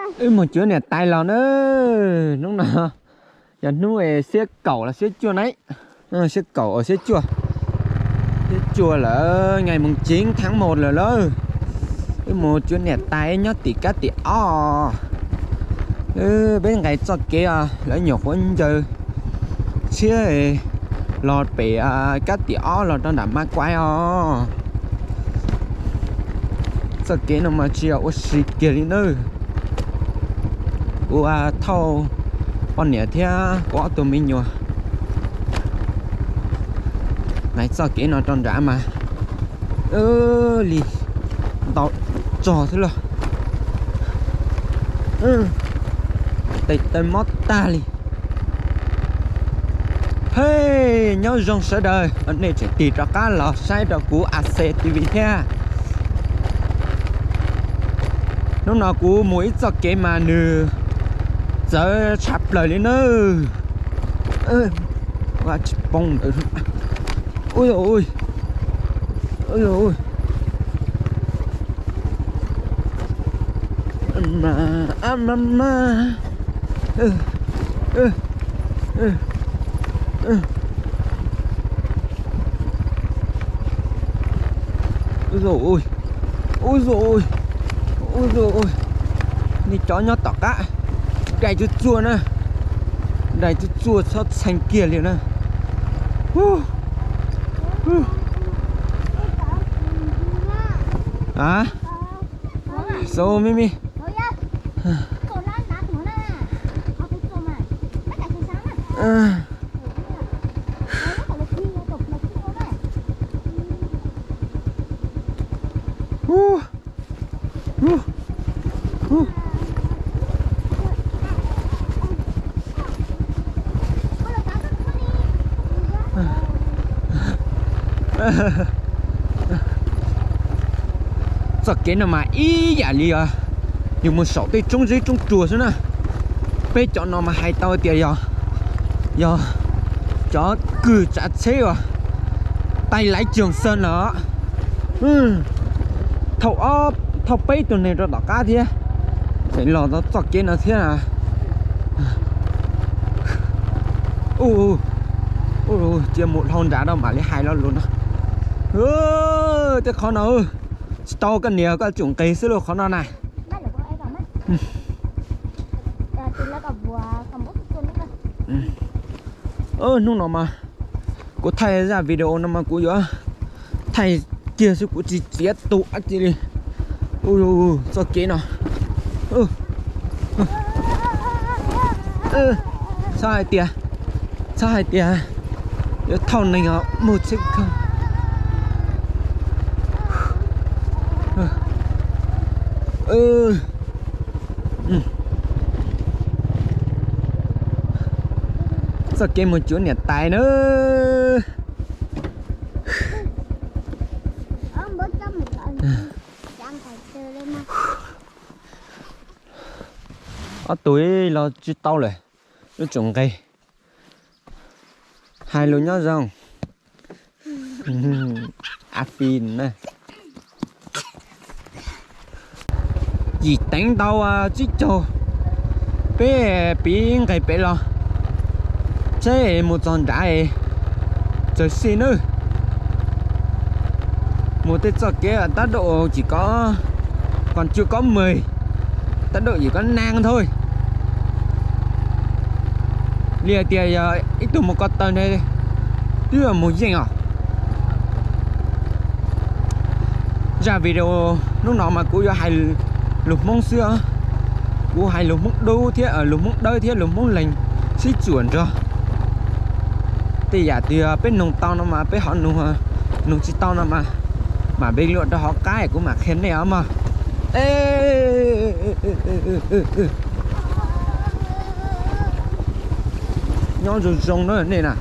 Wb mus cuav niam tais los na. Hnub no yog hnub xiab kaum los xiab cuaj na. Xiab kaum, xiab cuaj. Xiab cuaj lawm, ngày mùng chín tháng một lawm lauj. Wb mus cuav niam tais nyob tim kab tim ob. Peb nqis txoj kev os, lawv nyuam qhuav ncaws tshiab los pem kab tim ob los rau nram Mab Kuaib os. Txoj kev no mas tsis yog ua si kiag li nawb. Kuv thauj poj niam thiab kuv ob tug me nyuam nqis txoj kev no rau nrad mas li ntau tsog xwb lauj. Tes taw mob tag li. Hej, nyob zoo sawv daws, nej tseem tig rov qab los saib rau kuv A C T V thiab. Hnub no kuv mus ib txoj kev mas nws txawv tshaj plaws li nawb. Tsis poob. Ub, ub, ub, nej cov nyob tom qab, dai tsuj tsuaj na, dai tsuj tsuaj txhob txheej kiag li na. Xu mi mi. Txoj kev no mas ib yam li yus mus saum tej roob zeb roob tsuas xwb na. Peb cov no mas hais tau tias yog, yog cov kws tsav tsheb uas tais laiv tsoog xab no. Thauj ob, thauj peb tug neeg rau tom qab thiab, tseem los tau txoj kev no thiab. Cia mus dhau nrad rau mam li hais lo lus no. Tej qhov no tsis tau, koj niam koj tsum nqis xwb lauj qhov no na. Hnub no mas kuv thaij zaj video no mas kuv yuav thaij kiag xwb, kuv tsis txiav tu dab tsi li. Txoj kev no, txhob hais tias, txhob hais tias yuav thauj neeg os, mus txhib kawg. Txoj kev mus cuav niam tais na. Ob tug los tsis tau lawm, lub tseem nqis. Hais lus nyob zoo. A fin na. Yim teev ntau tsib caug, peb piv nqes pem los, seb mus txog nrad txawg xij nawb. Mus tej txoj kev tab dawm yim ko, còn chưa có mười, tab dawm yim ko nang thôi. Li hais tias yog ib tug mus ko taw ne twb mus yeej os. Zaj video hnub no mas kuv yuav hais lus Hmoob xwb os. Kuv hais lus Hmoob Dub thiab lus Hmoob Dawb thiab lus Hmoob Leeg sib txuam nrog. Tej yam twg peb nug tau no mas peb ho nug, nug tsis tau no mas mam npe luam rau hauv qab kuv mam qhia nej os mog. Nyob zoo zoo na nej na.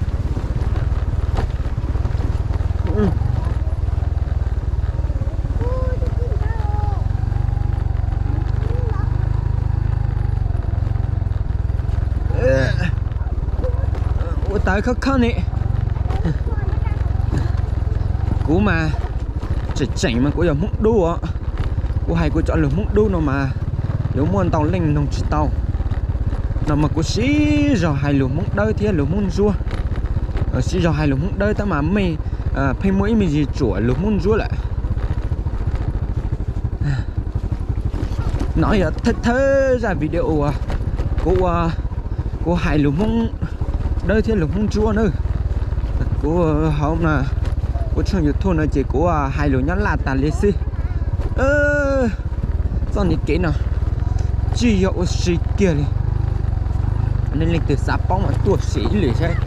Ua tawv khab khab ne. Kuv mas tseem tseem mas kuv yog Hmoob Dub os. Kuv hais kuv cov lus Hmoob Dub no mas Yuav muaj ntau leej mloog tsis tau no mas kuv siv zog hais lus Hmoob Dawb thiab lus Hmoob Ntsuab. Siv zog hais lus Hmoob Dawb tab mas mej pheej muaj ib me ntsis tsuam lus Hmoob Ntsuab lawm. No yog thawj thawj zaj video uas kuv ua, kuv hais lus Hmoob Dawb thiab lus Hmoob Ntsuab na. Kuv hauv na, kuv tshooj YouTube no ces kuv hais lus Nyab Laj tas li xwb. Txoj niag kev no tsis yog ua si kiag li. Nej leej twg xav paub mas tuaj sim ib lwm saib.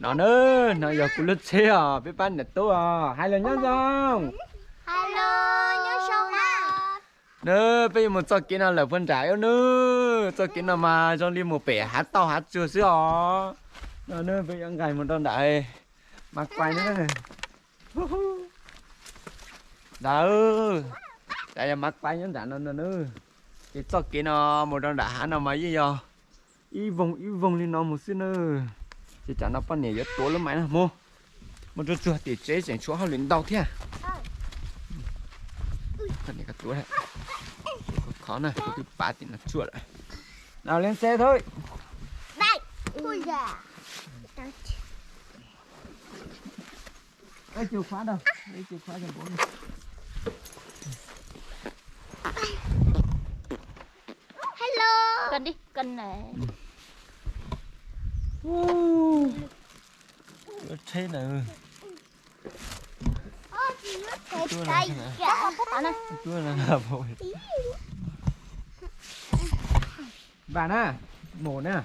No na, no yog kuv lub tsheb os, peb pab niam tub os, hais lus nyob zoo. Nws peb yuav mus txoj kev no lawm puag nram ub nws, txoj kev no mas zoo li mus pem hav tauj hav tsuag xwb os. No nws peb yuav nqes mus rau nram Mas Kuais na. Ntawd, cas yog Mas Kuais nyob nram no no nws. Ces txoj kev no mus rau nram hav no mas yeej yog ib voog ib voog li no mus xwb na. Ces tsam no poj niam yuav tuav lub maiv no mus, mus rau tsuag tim tsev tseem tshuav hauj lwm ntau thiab. Khov na, kuv twb pav tim no tsuag lawm. Nào lên xe thôi. Lấy chìa khóa đâu? Lấy chìa khóa cho bố đi. Hello. Cần đi, cần này. Ơ, thế này. Bạn à, mổ nè.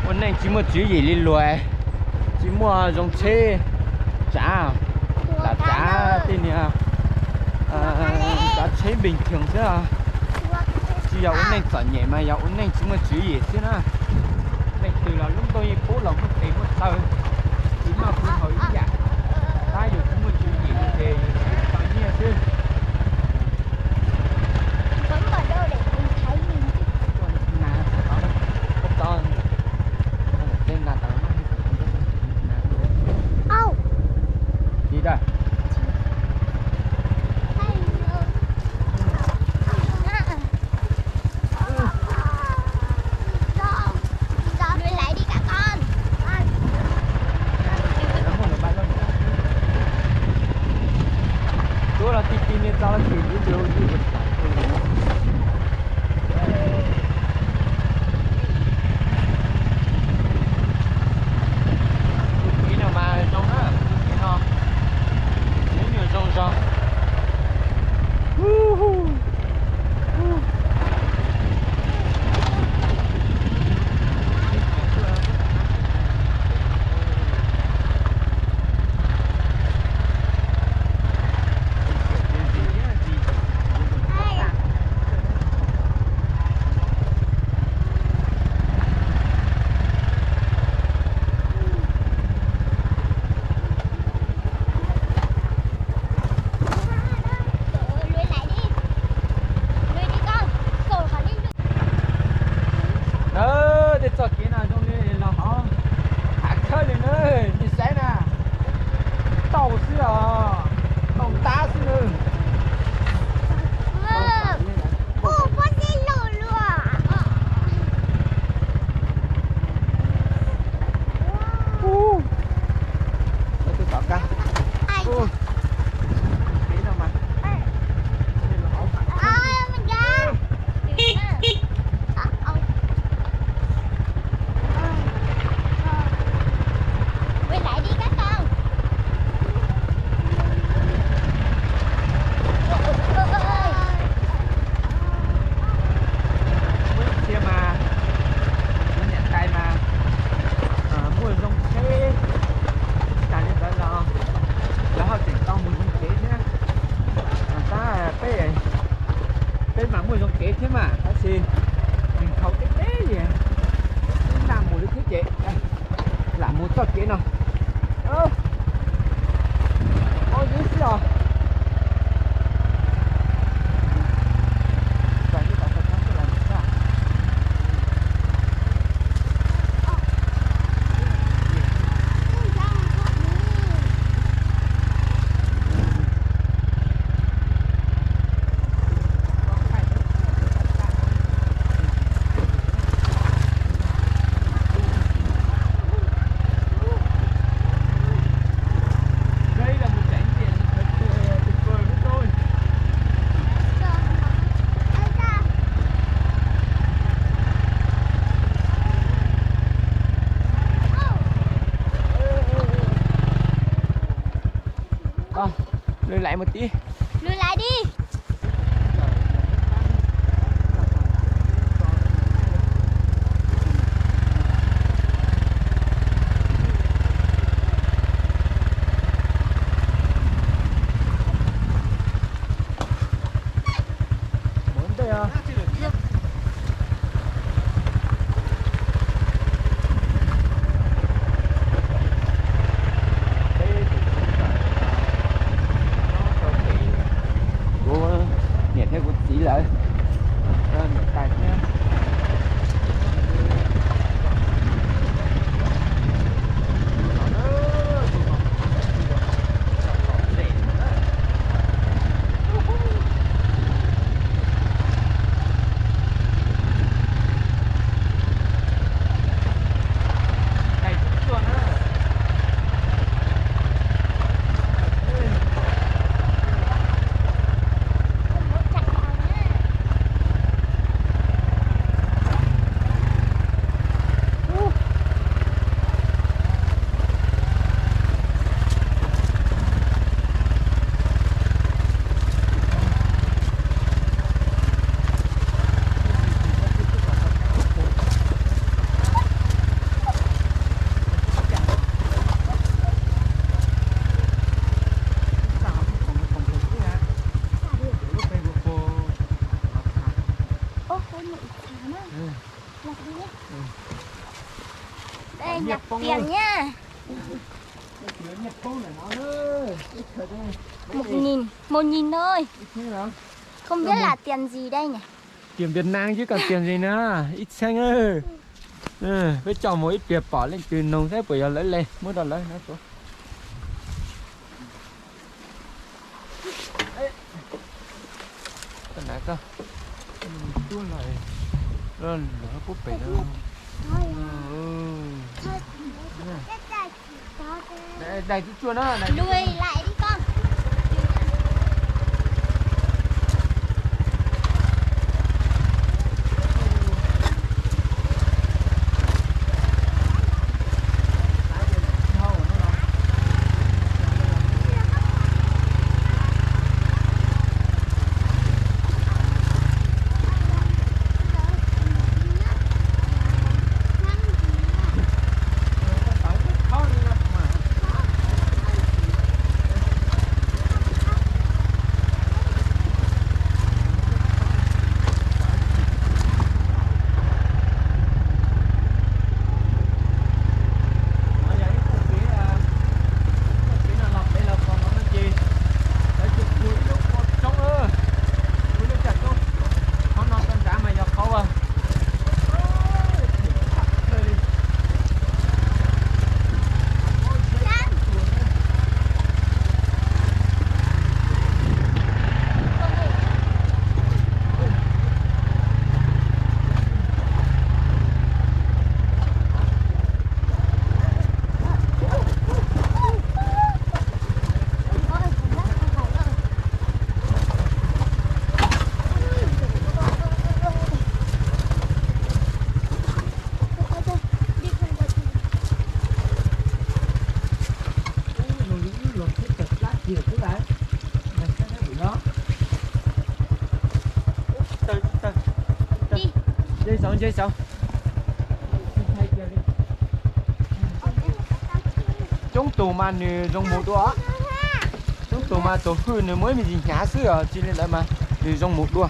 Ua neej tsis muaj tswv yim li luag, tsis muaj zoo tsheb tsav, lam tsav tej niag tsav tsheb bình thường xwb. Tsis yog ua neej txom nyem mas yog ua neej tsis muaj tswv yim xwb na. Leej twg los lub ntuj yeej pub los muaj tes muaj taw, tsis noj tsis haus ib yam. Tab yus tsis muaj tswv yim ces yus tau nyiaj xwb. Tus kev no mas zoo na, tus kev no, kev no zoo zog. Lùi lại một tí. Lùi lại đi. Kuv niam thiab kuv txiv lawv, niam tais thiab. Đây, nhặt tiền nha. Một nghìn, một nghìn thôi. Không biết là tiền gì đây nhỉ? Tiền Việt Nam chứ còn tiền gì nữa. Ib txheeb. Peb coj mus ib pliag pom leej twg nug saib puas yog lawv li, muab rau lawv na. Lùi lại đi con. Coob tus mas nws zoo mus dua. Coob tus mas tus hwj nws muaj ib me ntsis hnyav xwb os, tsis li ntawd mas nws zoo mus dua.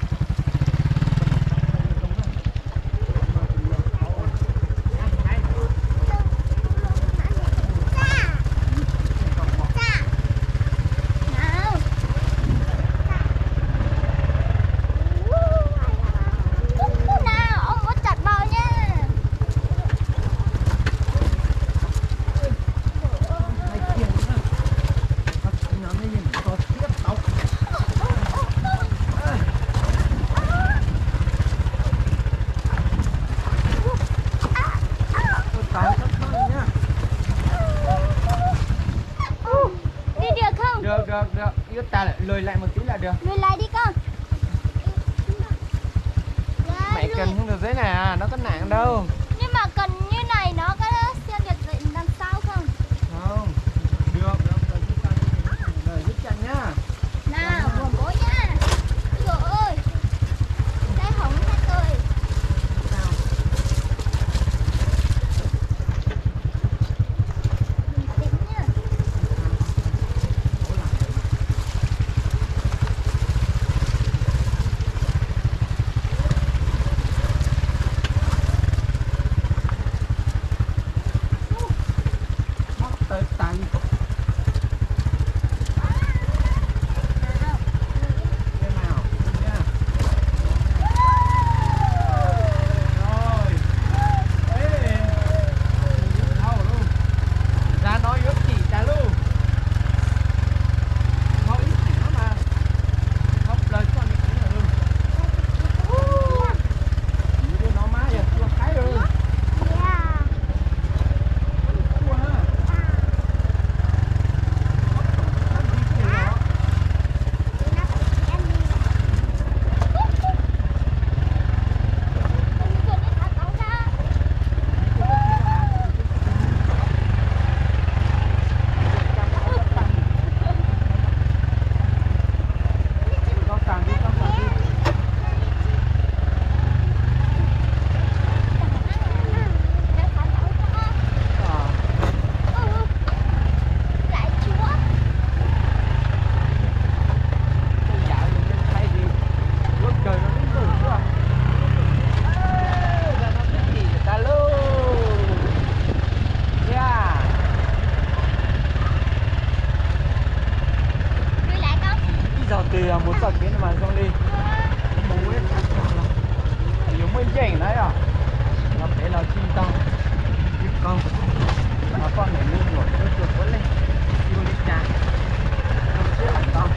Đi được không? Được, được, được. Lùi lại một tí là được. Lùi lại đi con. Mẹ cần không được giấy này à, nó có nặng đâu. Nhưng mà cần như này nó có siêu được đằng sau không? Không, được, được, được, dưới chân nhá. Yog mus txoj kev no mas zoo li mus ua ib qho los yuav muaj yeej na yom, los pem los tsis tau, tsis tau, los poj niam me nyuam tuaj tuaj puav leej tsis ua li cas, zoo siab lawm ntau.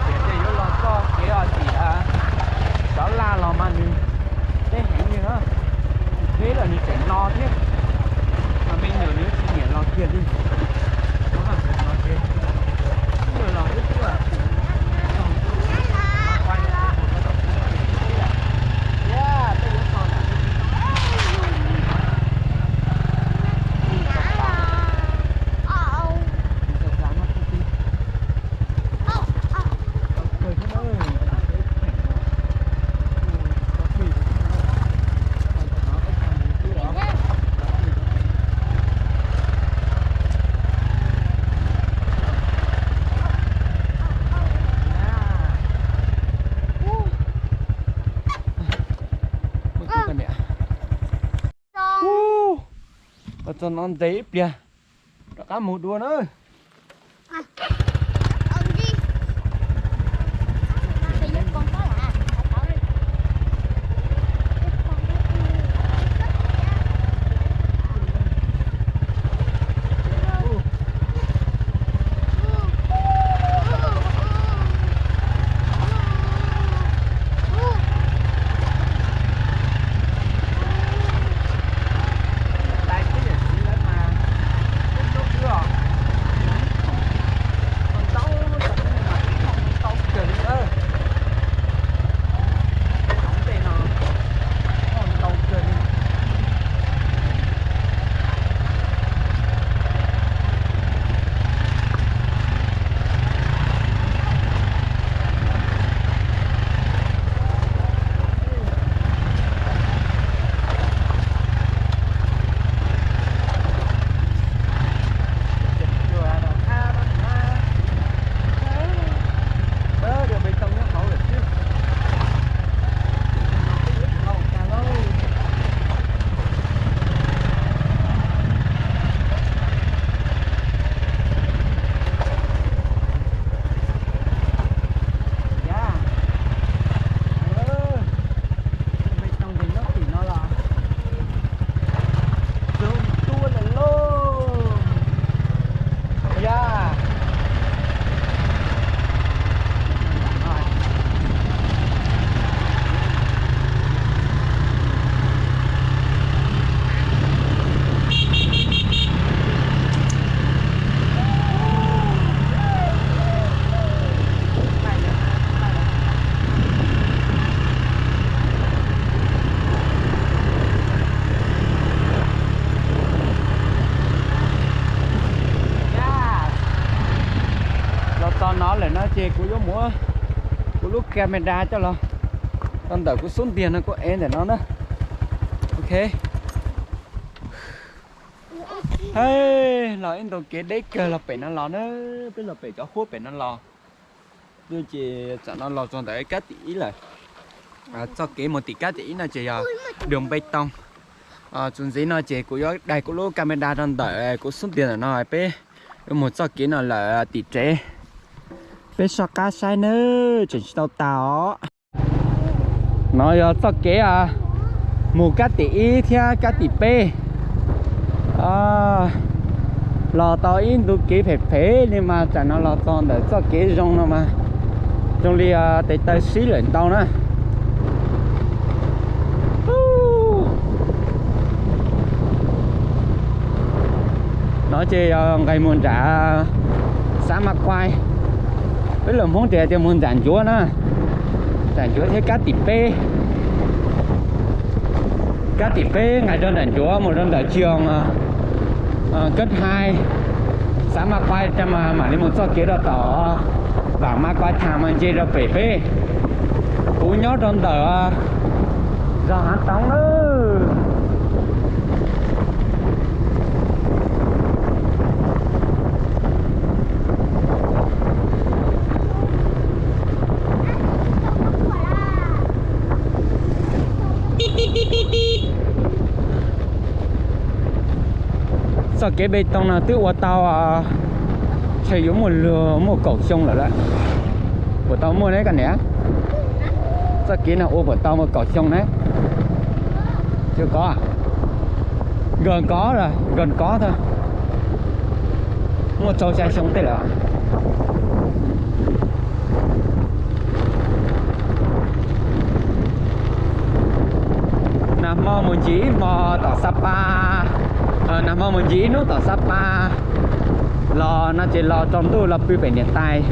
Tiam sis yuav los txoj kev os tim Xov Laj los mas nws deb heev li na, deb lawm nws tseem no thiab, mas me nyuam nws tsis nyiam los kiag li. Los txog no ntev ib pliag, rov qab mus dua na. Los txog no lawm no ces kuv yuav muab kuv lub camera coj los rau ntawm kuv xub ntiag no kuv ev ntawm no na. Ok. Los ib ntu kev deb kawg los pem no los na, peb los pem cov huab pem no los. Ces tam no los txog ntawm kab tim ib lawm. Txoj kev mus tim kab tim ib no ces yog đường bê tông. Txuas ntxiv no ces kuv yuav daig kuv lub camera rau ntawm kuv xub ntiag ntawm no peb yuav mus txoj kev no lawm tim tsev. Peb soj qab saib nawb, tseem tsis tau tas os. No yog txoj kev mus kab tim ib thiab kab tim peb. Los tau ib ntu kev phem phem li mas tam no los txog ntawm txoj kev zoo no mas zoo li tes taw sib lawm ntau na. No ces yog nqes mus nram Xav Mas Kuai, peb lus Hmoob ces tias mus Ntsam Ncuav na. Ntsam Ncuav thiab kab tim peb. Kab tim peb nqes rau Ntsam Ncuav mus rau ntawm Chios Kab Hais, Xav Mas Kuai, mam li mus txoj kev rau tom Vam Mas Kuai Tham mas nce rau pem peb. Kuv nyob rau ntawm zos Hav Toov na. Txoj kev pes toos no twb ua tau Ntshe yuav muaj luag muaj kaum xyoo lawm lawm. Puas tau muaj ne koj niam? Txoj kev no ua puas tau muaj kaum xyoo ne? Tsis kov, nkaus kov, nkaus kov tag, muaj rau xya xyoo tej lawm. Nag hmo mus ncig ib hmo tom Xab Pas, nag hmo mus ncig ib hnub tom Xab Pas los no ces los tsaus ntuj los pw pem niam tais,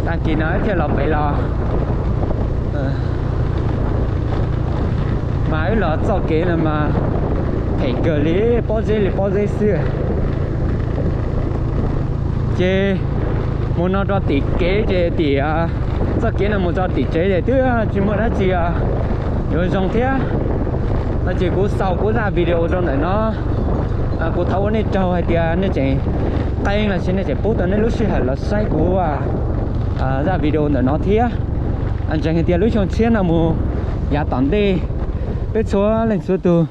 tag kis no thiaj los pem los. Mas wb los txoj kev no mas phem kawg li, pob zeb li pob zeb xwb. Ces mus no rau tim kev ces tim txoj kev no mus rau tim tsev ces twb tsis muaj dab tsi yuav zoo thiab. No ces kuv xaus kuv zaj video rau ntawm no. Kuv thov ua nej tsaug hais tias nej tseem qee los sis nej tseem pub tau nej lub sij hawm los saib kuv zaj video ntawm no thiab. Ntseeg hais tias lub xyoo tshiab no mus yav tom ntej, peb txhua leej txhua tus,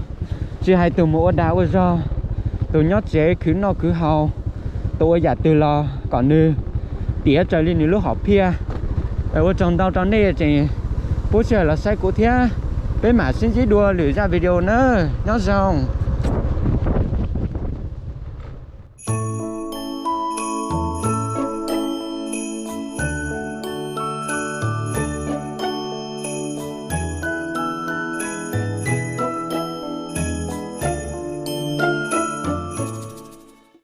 tsis hais tus mus ua dag ua zog, tus nyob tsev khwv noj khwv haus, tus ua yam twg los kom nws tiav raws li nws lub hom phiaj. Ua tsaug ntau rau nej tseem pub sij hawm los saib kuv thiab. Peb mam sib ntsib dua lwm zaj video na. Nyob zoo.